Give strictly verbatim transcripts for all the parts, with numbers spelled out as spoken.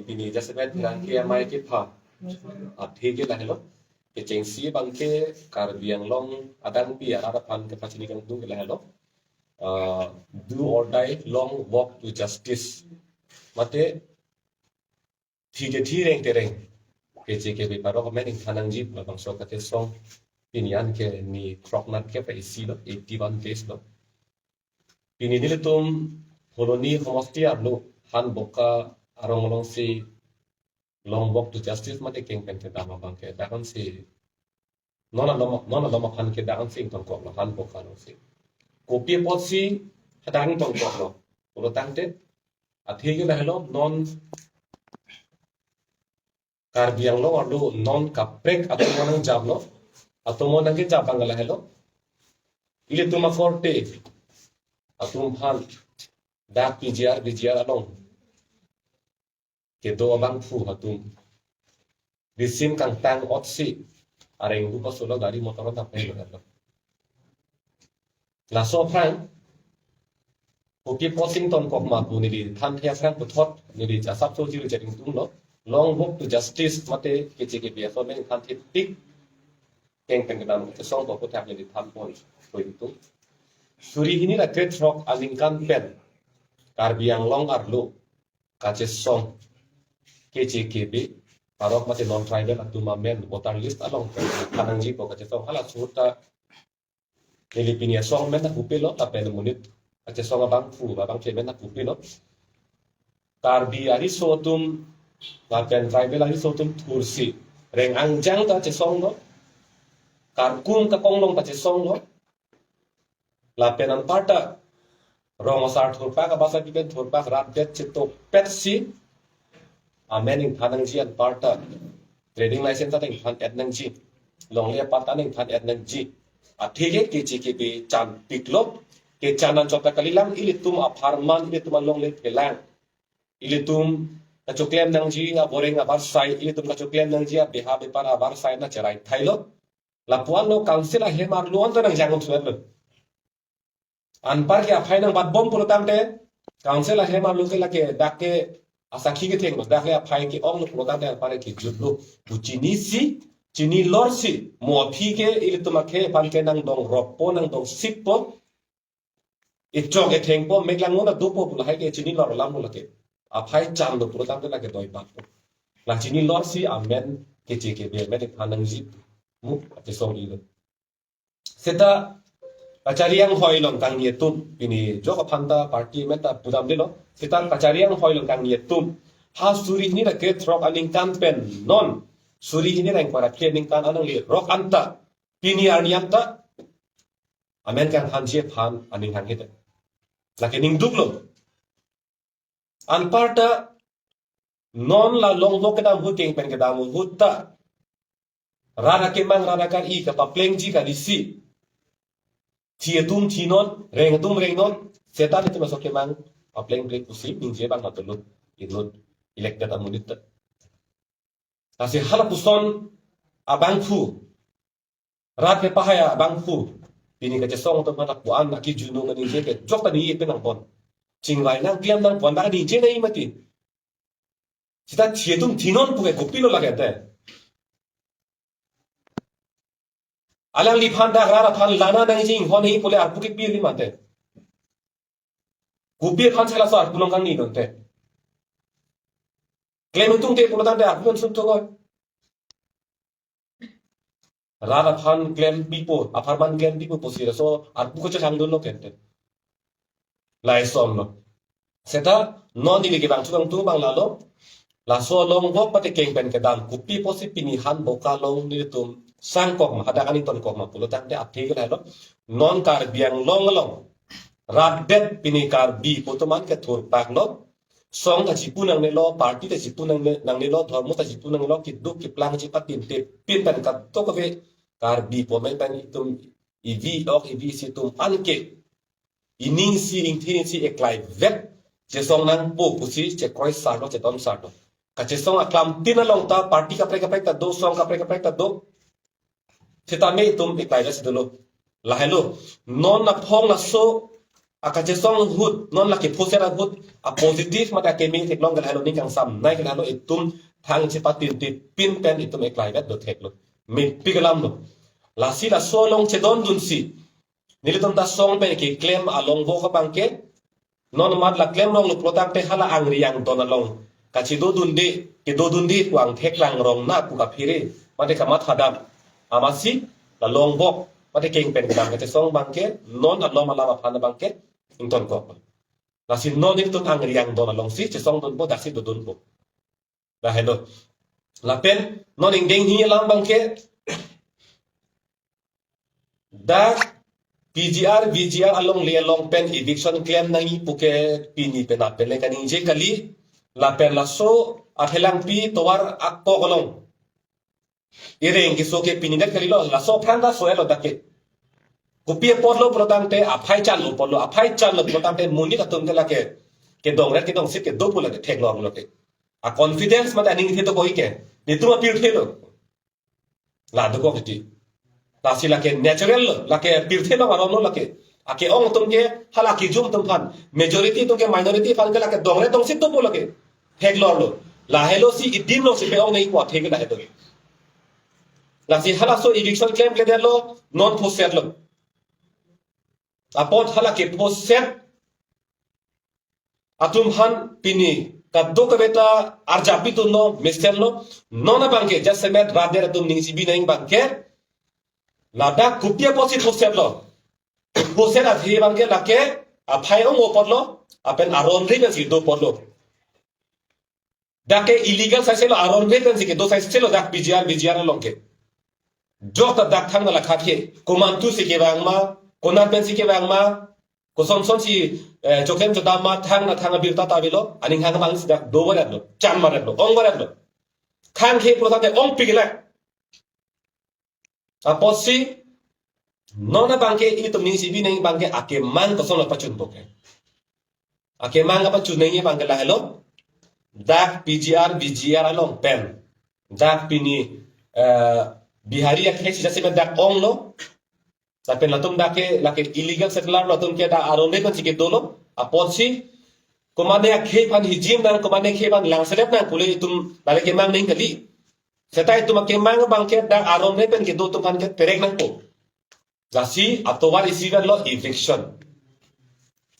Pini jasemet rangke amei kepha athe ke lahelo. Kechengsi abangke Karbi Anglong adang pi arat aphan kepachini kangtung ke lahelo. Uh, do or die, long walk to justice. Mate thi te thi, reng te reng. Keche kebe parok amen ingthan nangji, labangso kachesong pini an ke ni throknat kep isi lo, eighty one days lo. Pini nelitum Phuloni homosti arlo, Han Boka arong alongsi long walk to justice mate keng pen kedam abangke dak ansi non alom, non alom aphan ke dak ansi ingtonkoklo, Han Boka alongsi. Kopi apotsi hadak ingtonkoklo pulo tangte, athe ke lahelo, non Karbi Anglong arlo non kaprek atomo nangjaplo, atomo nangkejap abang lahelo. Ilitum akorte atum aphan dak P G R, V G R along kedo abangphu atum risim kangtang otsi areng rupa solo gari motor ta pen lo. Laso aphrang kopi apotsi ingtonkok ma pu neli thanthe aphrang puthot neli jasap so jiru jaring tung lo. Long walk to justice mate keche kebe ason nangthanthe tik keng pen kedam kachesong ko puthak neli thanpon koi tung. Suri hini ra krethrok aningkan pen Karbi Anglong arlo kachesong keche kebe parok mate non tribal atum amen voter list along pen ingthan nangji pu kachesong halaso ahut ta neli pini asong amen ta pupilo, lapen monit kachesong abangphu abangphu amen ta pupilo. Karbi ariso atum lapen tribal ariso atum thursi reng angjang ta chesonglo, karkum kakonglong ta chesonglo. Lapen anparta rong asar thurpak, abasa kipen thurpak, rat det chetokpetsi amen ingthan nangji, anparta trading license ta ingthan et nangji, longle apat ta ingthan et nangji. Athe ke keche kebe chanpiklo, kechan anchot ta kalilang, ilitum apharman, ilitum alongle phelang, ilitum kachoklem nangji aboreng abarsai, ilitum kachoklem nangji abeha bepar abarsai na cherai thailo. Lapuan lo council ahem arlo anta nangjang-un suet lo. Anpar ke aphai nangbatbom pulo tangte, council ahem arlo ke lake dak ke asakhi kethenglo, dak ke aphai ke-ong lo pulo tangte anpar ke jutlo pu chinisi, chinilorsi, mo aphi ke ilitum akhei aphan ke nangdong roppo, nangdong sikpo, ichok ethengpo, mek langnon adopo pu lahai ke chinilor alam lo lake. Aphai chanlo pulo tangte lake doibatpo. La chinilorsi amen keche kebe amen ingthan nangji mu kachesong ilo. Seta kachari anghoi along kangni atum, pini jok aphan ta party amen ta pudamdelo. Seta kachari anghoi along kangni atum, ha suri hini ra krethrok aningkan pen non suri hini ra ingkoi ra phli aningkan alanglirok anta, pini arni anta amen kangthanji aphan aning hanghet. Lake ningduklo. Anparta non la long walk kedam ahut, keng pen kedam ahut ta rat akemang, rat akari kapaplengji kalisi. Thi atum thinon, reng atum rengnon, seta netum aso kemang papleng pleng pusi ningje abang matulun inut elected amonit ta. Lasi halapuson abangphu, rat kepahai abangphu, pini kachesong atum aphan lapuan akijunung kaningje ke jok ta ningje pen nangpon. Chingvai nangklem nangpon ta ningje nai mati. Seta thi atum thinon pu ke kopilo lake te. Alangliphan dak rat aphan lana nangji, inghon hi pule arpu kepi ri mate. Kopi aphan si laso arpu along kangni donte. Klem tungte pulo tangte arpu kan sum tokoi. Rat aphan klem pipo, apharman klem pipo pusi laso arpu kachesang dunlo kente. Laisonlo. Seta non neli kevang chukang tu abang lalo. Laso long walk mate keng pen kedam kopi apotsi pini Han Boka along nelitum sangkok ma, hadak aning tonkok ma pulo tangte athe ke lahelo. Non Karbi Anglong along rat det pini Karbi pu atum an kethurpaklo. Song ta chipu nangnelo, party ta chipu nangne-, nangnelo, dhormo ta chipu nangnelo, keduk keplang chepatinte pin pen kadokave Karbi pu amen pen itum ivi ok ivi isi atum anke ining isi, ingthin isi eklai vet, chesong nangpo pusi chekroi sarlo, cheton sarlo. Kachesong aklamtin along ta party kaprek kaprek ta do, song kaprek kaprek ta do. Sitame itum eklai vet si dolo. Lahelo, non aphong laso akachesong ahut, non lake phoset ahut, a positive mate akeme theklong ke lahelo, ning kangsam nai ke lahelo, itum thang chepatin tipin pen itum eklai vet do theklo. Mepik alam lo. Lasi laso along chedondunsi nelitum ta song pen keklem along bo abangke, non mat la klem rong lo pulotangte hala angri angdon along kachedodunde, kedodunde pu angthek langrong na pu kaphere mate kamathadam amatsi la long bok mate keng pen kedam kachesong abangke, non alom alam aphan abangke ingtonkok. Lasi non nelitum angri angdon alongsi chesongdunpo, daksi dodunpo. Lahelo. Lapen non ingdeng hini alam abangke, dak P G R, V G R alongle along pen eviction klem nangji puke pini penap pen le kaningje kali, lapen laso athelangpi tovar akok along ireng keso ke pini det kalilo, laso aphrang ta so-etlo dak ke. Kopi apotlo pulotangte aphai chanlo apotlo, aphai chanlo pulotangte monit atum ke lake kedongret kedongsit kedo pu lake theklong lo ke. A confidence mate aning the dokok ke. Netum apirthe lo. La dokok titi. Lasi lake natural lo, lake pirthe lo aron lo lake. Ake-ong atum ke hala kijum atum aphan, majority atum ke minority aphan ke lake dongret dongsit dopo lake. Theklong lo. Lahelo si idim lo si pe-ong nangji pu athe ke lahelo. Lasi halaso eviction klemkledetlo, non phosetlo. Apot hala kephoset atum aphan pini kadokave ta arjap pitun lo, mesenlo, non abangke jasemet rader atum ning chibi nangji abangke, ladak kopi apotsi phosetlo. Phoset athe abangke lake aphai ong-o apotlo, lapen aron ri pensi do apotlo. Dak ke illegal saiselo, aron ri pensi kedo saiselo dak P G R, V G R along ke. Jok ta dak thang na lakhat ke, komantu si kevang ma, konat pensi kevang ma, kosonson si, eh, choklem chodam ma, thang na thang abirta ta avelo, aning hang abang si dak do varetlo, chan varetlo, ong varetlo. Khang ke pulotangte ongpik le. Apotsi, non abangke itum ning chibi nangji abangke akemang kosonlo pachun bok ke. Akemang kapachun nangji abangke lahelo. Dak P G R, V G R along pen. Dak pini, eh, Bihari akhei si jasemet dak onglo. Lapen latum dak ke, lake illegal settler lo atum ke dak aron ri pensi kedolo. Apotsi, komatne akhei aphan hijim nang, komatne akhei aphan langselet nang pule itum lale kemang nangji kali. Seta itum akemang abangke dak aron ri pen kedo atum aphan ke terek nangpo. Lasi atovar isi pen lo eviction.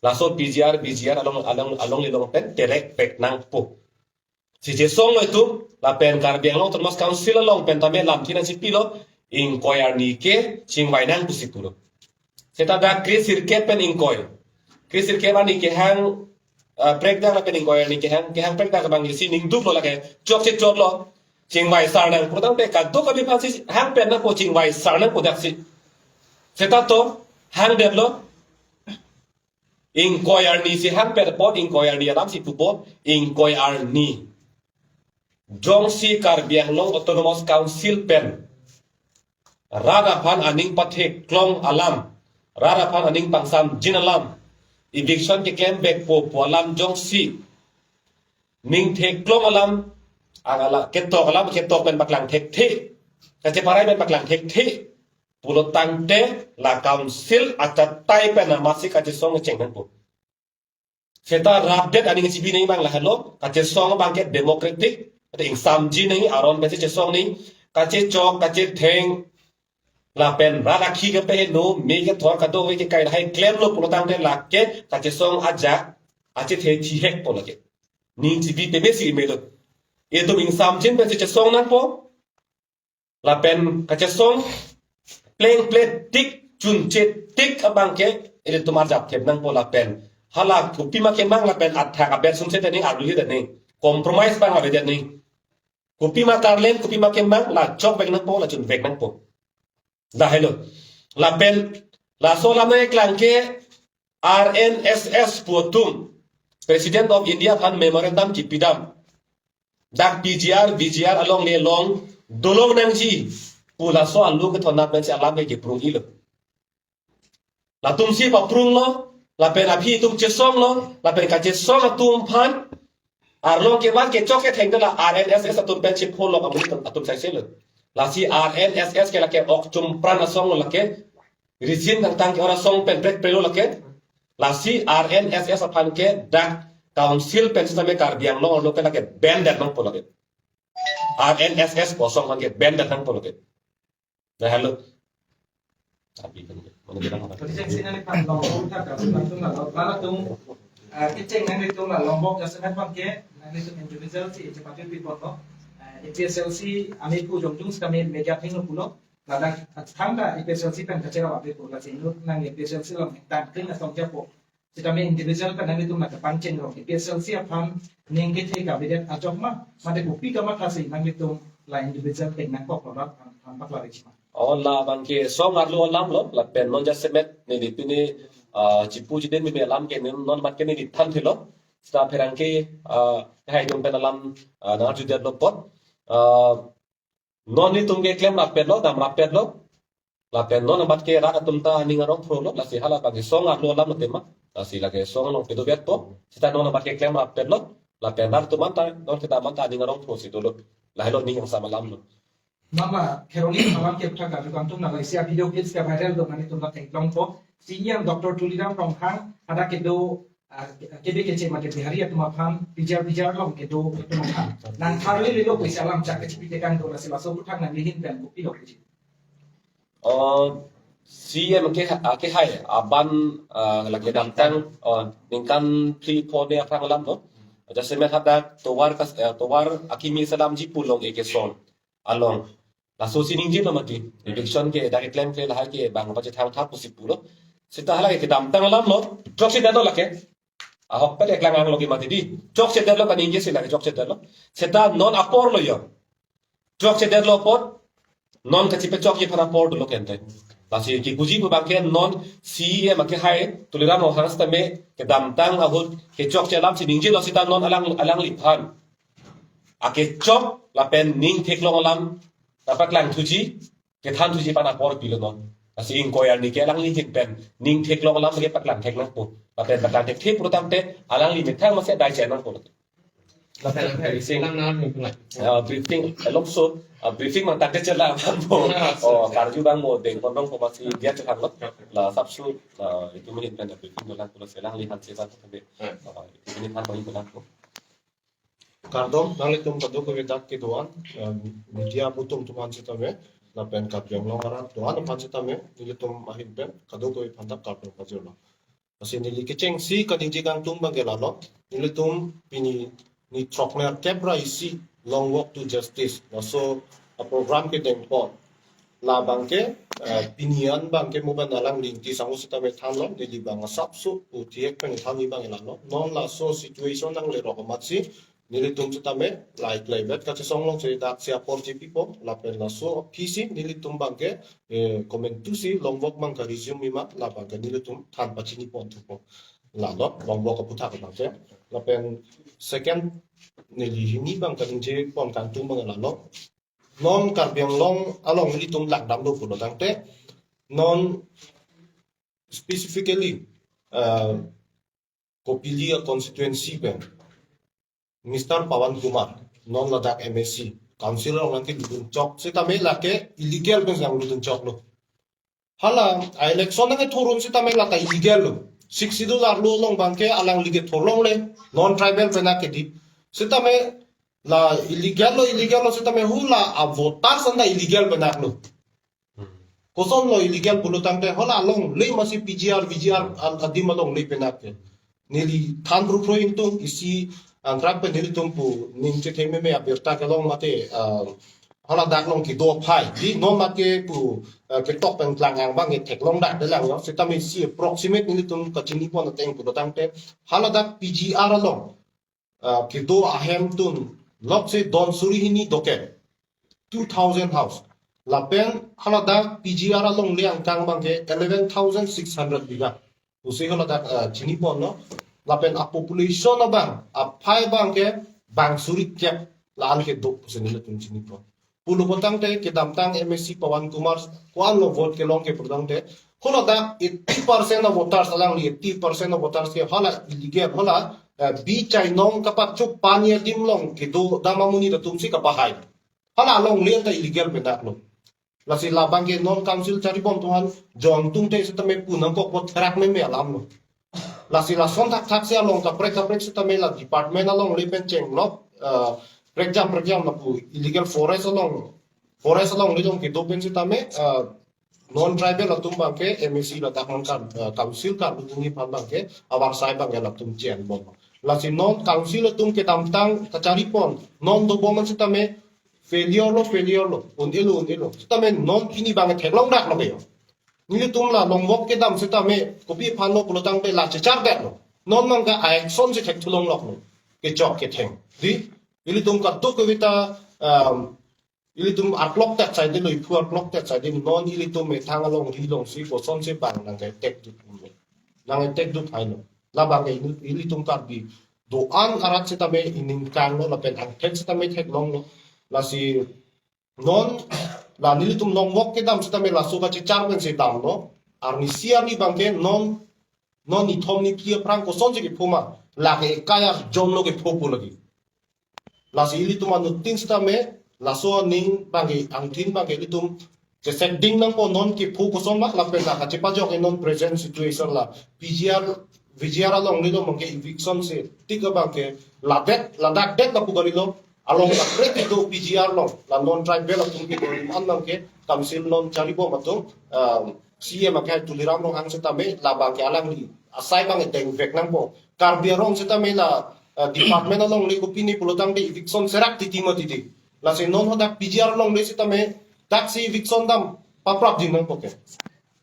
Laso P G R, V G R along, along, alongle along pen terek pek nangpo. Si chesonglo itum, lapen Karbi Anglong Autonomous Council along pen tame lamthe nangchipilo, ingkoi arni ke chingvai nang pusi pulo. Seta dak kre sirkep pen ingkoi. Kre sirkep arni kehang, ah, prekdak lapen ingkoi arni kehang, kehang prekdak abang isi ning duklo lake, chokche chotlo. Chingvai sar nang pulotangte kadokave aphansi hang pen nangpo, chingvai sar nangpo daksi. Seta to, hangdetlo. Ingkoi arni si hang pen apot, ingkoi arni alam si pupo, ingkoi arni. Jongsi Karbi Anglong Autonomous Council pen rat aphan aning patheklong alam, rat aphan aning pangsamjin alam, eviction keklem vekpo pu alam jongsi ning theklong alam, ang ala ketok alam, ketok pen paklang thekthe, kacheparai pen paklang thekthe pulotangte la council achatai pen amatsi kachesong cheng nangpo. Seta rapdet aning chibi nangji abang lahelo, kachesong abangke democratic, ate ingsamji nangji aron pensi chesong nangji, kachechok, kachetheng, lapen rat akhi kepeheno, me kethor kadokave kekai lahai klemlo pulotangte lake kachesong ajak, achethe thihekpo lake. Ning chibi pemesi melo. Itum ingsamjin pensi chesong nangpo. Lapen kachesong plengple tik, chunche tik abangke ilitum arjap thep nangpo lapen hala kopima kemang lapen athak abet sumse tene, arlu tene, compromise abang avedet ne. Kopima karlen, kopima kemang, la chokvek nangpo, la chunvek nangpo. Lahelo. Lapen laso alam nangkeklang ke R N S S pu atum, President of India aphan memorandum kipidam, dak P G R, V G R alongle along dolong nangji pu laso alu kethon nat pensi alam ke kiprung-ilo. Latumsi paprunglo, lapen aphi atum chesonglo, lapen kachesong atum aphan arlong kevan kechok ketheng ta la R N S S atum pen chepholok amonit atum saiselo. Lasi R N S S ke lake ok chumpran asong lo lake. Rijin tangtang ke ora song pen prekprelo lake. Lasi R N S S aphan ke dak council pen sitame Karbi Anglong arlo ke lake ban det nangpo lake. R N S S kosong aphan ke ban det nangpo lake. Dah halo. Tapi kan, mana bilang apa? Kecheng si nangliphan Lombok ta ka, latum latum, latum, eh, kecheng nanglitum la Lombok jasemet aphan ke, nanglitum individual si chepathu pipo to. Eh, A P H L C ami pu jongjung sitame media thengno pulo. Ladak thangta A P H L C pen kacherap ave pu, lasi inut nang A P H L C along tang kring atong japo. Sitame individual pen nanglitum nangkepangcheng rong, A P H L C aphan ning kethe kavedet ajok ma, mate kopi kamatha si nanglitum la individual pen nangkok lo, aphan, aphan paklariji ma. O, labang ke song arlo alam lo, lapen non jasemet neli pini, ah, chipu chidin meme alam ke non, non mat ke neli thanthelo. Sita pherangke, ah, hai atum pen alam, ah, nangarjudetlo apot. Ah, non nelitum ke klemrap petlo, damrap petlo. Lapen non amat ke rat atum ta aning arong phro lo, lasi hala bagi song arlo alam lo tema. Lasi lake song along kedo bet po. Sita non amat ke klemrap petlo. Lapen rat atum anta, non kita anta aning arong phro si dolo. Lahelo ning yang sama alam lo. Mama, Kheroni malam ke putha ka dukan tum na laisi a video clips ke viral do mani tum la theklong po. C E M Doctor Tuliram Ronghang, ada kedo, ah, kebe keche mate Bihari atum aphan, pijar pijar long kedo atum aphan. Nang tharli lilo pusi alam chak kechipi tekang do lasi laso putha nangli ahin pen kopi lo kechi. Oh, C E M ke, ah, ke hai, aban, ah, lake damtang, oh, ningkan phli pho ne aphrang alam lo. Jasemet hadak tovar kas, eh, tovar akimi selamji pu long eke son along. Laso si ningjelo mati. Eviction ke dak keklem ke lahai ke bang pachethang thap pusi pulo. Sita hala ke damtang alam lo. Chokchedetlo lake. Ahok pele klang ang lo ke mati di. Chokchedetlo kaningje si lake chokchedetlo. Sita non apor lo yo. Chokchedetlo apot. Non kachipechokji aphan apor dolo kente. Lasi ke kuji pu bang ke non C E M ke hai Tuliram Ronghang sitame kedamtang ahut kechokche alam si ningjelo sita non alang, alangliphan akechok lapen ning theklong alam, lapen klang thuji, kethan thuji aphan apor pilo non. Lasi ingkoi arni ke alangli ahin pen ning theklong alam ke paklang thek nangpo. Lapen paklang thekthe purutangte alangli methang masi dai che nangpo. Lapen briefing. Lang na nung lang. Ah, briefing, eh, longso, ah, briefing mang tangte chela bang mo. Ah, oh, sorry. Karju bang mo, deng pondong ko masi dia chekang lo. La sapsu, ah, itum ahin pen briefing dolang pulo selang lihan sepan tebe. Ah. Ah, itum ahin pen dolang ko. Kardom, nanglitum kadokave dak kedo-an, eh, media atum atum aphan sitame, lapen Karbi Anglong arat do-an aphan sitame, nelitum ahin pen kadokave aphan dak kardom pajirlo. Lasi neli kechengsi kaningje kangtung abang ke lalo, nelitum pini ni throknerkep ra isi Long Walk to Justice, laso a-program kedengpon. Labang ke, eh, pini an abang ke mo abang alangli ingti sango sitame thanlo, neli abang asapso pu thihek pen thanji abang lalo. Non laso situation nanglerok amatsi, nelitum sitame, like, like, bet kachesong longsi dak si apor chepipo, lapen laso aphisi nelitum abang ke, eh, komantusi Long Walk abang ke resume ma, labang ke nelitum than pachini pon thupo. Lalo, Long Walk aphuthak abang ke. Lapen second, neli hini abang kaningje pon kangtung abang lalo. Non Karbi Anglong along nelitum langdam do pulo tangte, non specifically, eh, Kopili a-constituency pen Mister Pawan Kumar, non ladak M A C, council along nangkelutdun chok sitame lake illegal pen nangkelutdun choklo. Hala a-election nangkethur un sitame lata illegal lo. Sixth Schedule arlo along abang ke alangli kethur longle, non-tribal pen nangkedi. Sitame la illegal lo, illegal lo sitame hula a-voters anta illegal pen nanglo. Koson lo illegal pulo tangte hala alongle masi P G R, V G R an adim alongle pen nangke. Neli than pru pru ingtung isi angkrak pen nelitum pu ning chethe meme abirta kelong mate, ah, hala dak along kedo aphai. Di non mate pu, ah, ketok pen klang ang abang e theklong dak de lang lo. Sitame isi approximate nelitum kachini pon ateng pulo tangte hala dak P G R along, ah, kedo ahem atum lok si don suri hini doken, two thousand house. Lapen hala dak P G R alongle angkang abang ke eleven thousand six hundred bigha. Pusi hala dak, ah, chini ponlo. Lapen a-population abang, aphai abang ke bang suri kep la-an kedo pusi nelitum chini pon. Pulo pon tangte kedamtang M A C Pawan Kumar ko-an lo vote kelong ke pulo tangte, hala dak eighty percent of voters, alangli eighty percent of voters ke hala illegal, hala, eh, bi chainong kapachuk pani adim along kedodam amonit atum si kapahai. Hala alongle anta illegal pen nanglo. Lasi labang ke non council charibom atum aphan jong tungte sitame pu nangkok bo therak meme alam lo. Lasi lason thakthak si along kaprek kaprek sitame la department alongle pen chenglok, eh, prekjam prekjam lapu illegal forest along, forest alongle along kedo pen sitame, eh, non tribal atum abangke M A C ladak non kan, eh, council kan atum aphan abangke avarsai abangke latum chen bom. Lasi non council atum kedamtang kachari pon, non dobom an sitame failure lo, failure lo, un-elo, un-elo. Sitame non pini abangke theklong dak lo ke yo. Nelitum la longvok kedam sitame kopi aphan lo pulotangte la chechar det lo. Non abangke a-action si thekthulong lok lo. Kechok ketheng. Di, ilitum kaduk kevita, um, ilitum arklok tet saidi lo, iphu arklok tet saidi, non ilitum methang alongri alongsi kosonsi abang nangketek duk lo. Nangketek duk hai lo. Labangke ili-, ilitum Karbi do-an arat sitame iningkang lo, lapen angthek sitame theklong lo. Lasi non la nelitum longvok kedam sitame laso kachechar pensi dam lo. Arnisi arni abangke non, non nithom niphli aphrang kosonsi kepho ma, lake ekai arjon lo kepho pu lagi. Lasi ilitum anuttin sitame laso aning abangke angthin abangke ilitum chesekding nangpo, non kepho koson ma lapen la kachepajok e non present situation la P G R, V G R alongle lo abangke eviction si tik abangke ladet, ladak det lapu kali lo. Along kaprek kedo P G R along, la non tribal atum kedo an abangke council non charibom atum, um, C E M akehai Tuliram Ronghang sitame labangke alangli asai abangke dengvek nangpo. Karbi arong sitame la, uh, department alongle kopine pulotangte eviction serak titi ma titi. Lasi non hadak P G R alongle sitame daksi eviction dam paprapjin nangpo ke.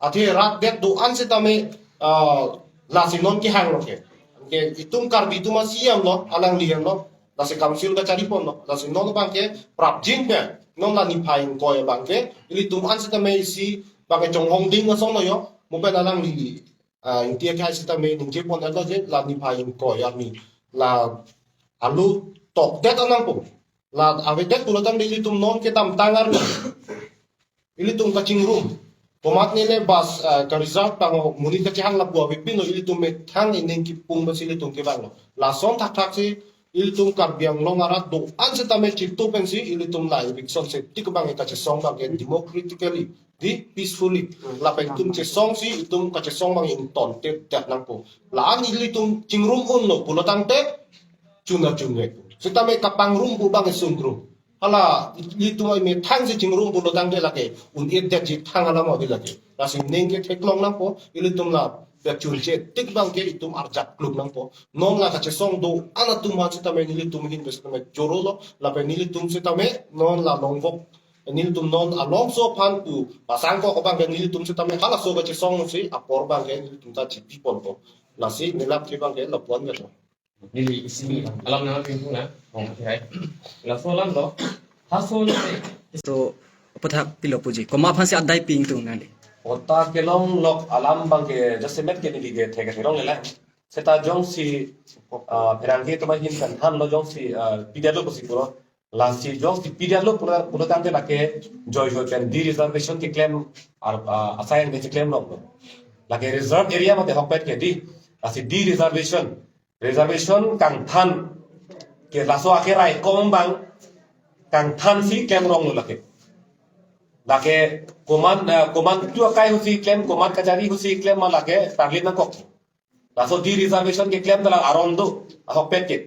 Athe rat det do-an sitame, ah, lasi non kehang lo ke. Ke itum Karbi atum a-C E M lo, alangli lo, lasi council kachari pon lo, lasi non abangke prapjin ke, non la niphai ingkoi abangke, ilitum an sitame isi abangke chonghongding ason lo yo, mo pen alangli, ah, Ingti akehai sitame ningje pon lo je, la niphai ingkoi arni, la alu tokdet anang po. La avedet pulotangte ilitum non kedamtang arni ilitum kachingrum. Komatne le bus, eh, ka-reserve tang o, monit kachehang lapu avepin lo, ilitum methang ining kipung pensi ilitum kevang lo. Lason thakthak si ilitum Karbi Anglong arat do-an sitame chitu pensi ilitum la eviction si tik abangke kachesong abangke democratically, di peacefully. Lapen itum chesong si itum kachesong abangke ingtonte det nangpo. La-an ilitum chingrum un lo pulotangte chuna chunre. Sitame kapangrum pu abangke sungrum. Hala ilitum ai methang si chingrum pulotangte lake un-e det ji thang alam odi lake. Lasi ning ketheklong nangpo, ilitum la pek chunche tik abangke itum arjap kluk nangpo. Non la kachesong do-an atum ha sitame nelitum ahin pen sitame choro lo, lapen nelitum sitame non la longvok, nelitum non alongso aphan pu pasang kok abangke nelitum sitame halaso kachesong si apor abangke nelitum ta chipi ponpo. Lasi nelap ke abangke lapu-an ke to. Neli isi alam nang pingtung na, ong hai. Laso alam lo, haso lo. So, aphuthak pilo puji. Komat aphansi adai pingtung nang di. Ota kelong lok alam abangke jasemet ke neli ke thek theklongle lang. Seta jongsi, ah, pherangke atum ahin kanthan lo jongsi, ah, pidetlo pusi pulo. Lasi jongsi pidetlo pula, pulotangte lake joi joi pen de-reservation keklem ar, ah, asai an keklem lok lo. Lake reserve area mate ahokpet ke di. Lasi de-reservation. Reservation kangthan ke laso ake raikom abang kangthan si klem rong lo lake. Lake komat, eh, komat tu akai husi klem, komat kachari husi klem ma lake tarlip nangkok. Laso de-reservation keklem ta la aron do, ahokpet ke.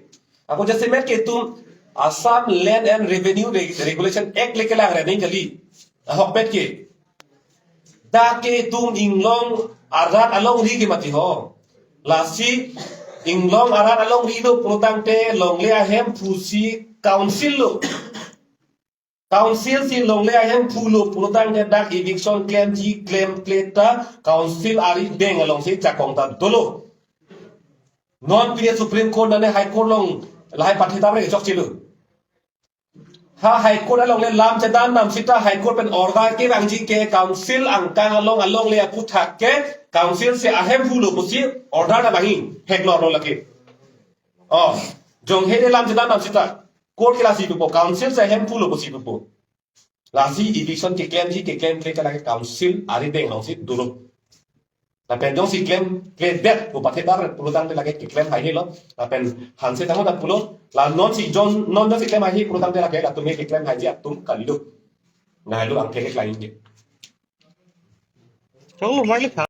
Ako jasemet ke itum Assam Land and Revenue Reg-, Regulation Act le kelang rening kali. Ahokpet ke. Dak ke itum inglong arat alongri ke mati ho. Lasi inglong arat alongri lo pulotangte longle ahemphu si council lo. Council si longle ahemphu lo pulotangte dak eviction klemji klemkle ta council arideng alongsi chakong ta dolo. Non pine Supreme Court nane High Court along lahai pathe tamre chokchelo. Ha High Court alongle lam chedan nam sita High Court pen order kevangji ke council angkang along alongle aphuthak ke council si ahemphu lo pusi order ta vangji, hek lo lo lake. Oh, jong he de lam chedan nam sita court ke lasi pupo, council si ahemphu lo pusi pupo. Lasi eviction keklemji keklemkle ke lake council arideng alongsi dolo. Lapen jongsi klemkledet pu pathe tar pulotangte lake keklem haihe lo. Lapen hanse tangho ta pulo. La non si jon, non jongsi klem haihe pulotangte lake latum ke keklem haiji atum kali do. Nai lo angke ke klem ke. Chong lo mai le kha.